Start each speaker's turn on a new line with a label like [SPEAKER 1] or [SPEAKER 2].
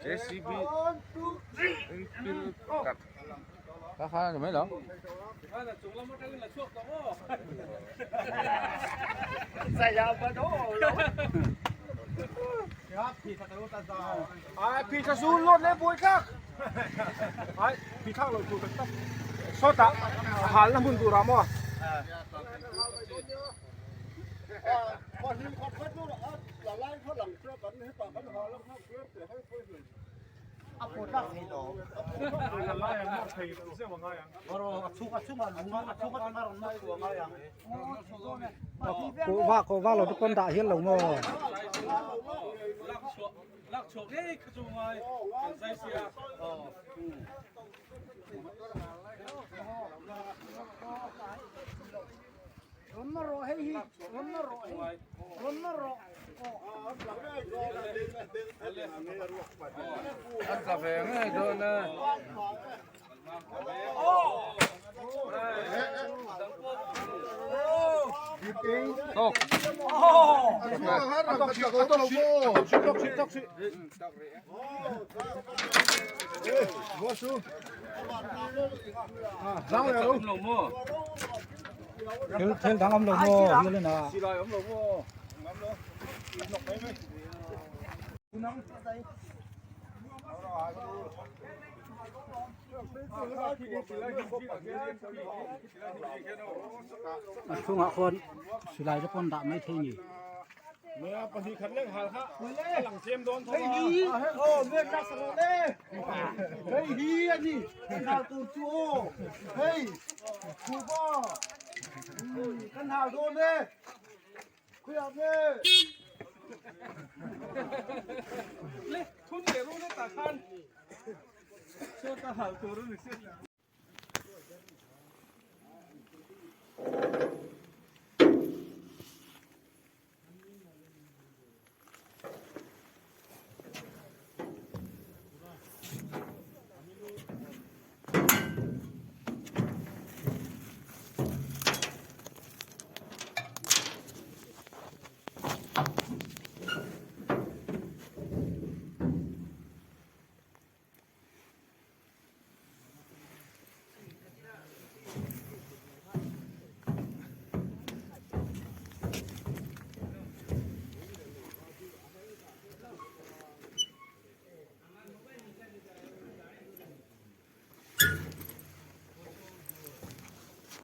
[SPEAKER 1] Jcb in pil kat kha kha ni mai lo.
[SPEAKER 2] Kuhva kuhva lo te pawn dah hian lo maw.
[SPEAKER 1] A tla ve ngei dawn e. Tawk.
[SPEAKER 2] Thil thil dang awm lo maw hial in a. A chhungah khuan silai te pawn dah mai thei a ni.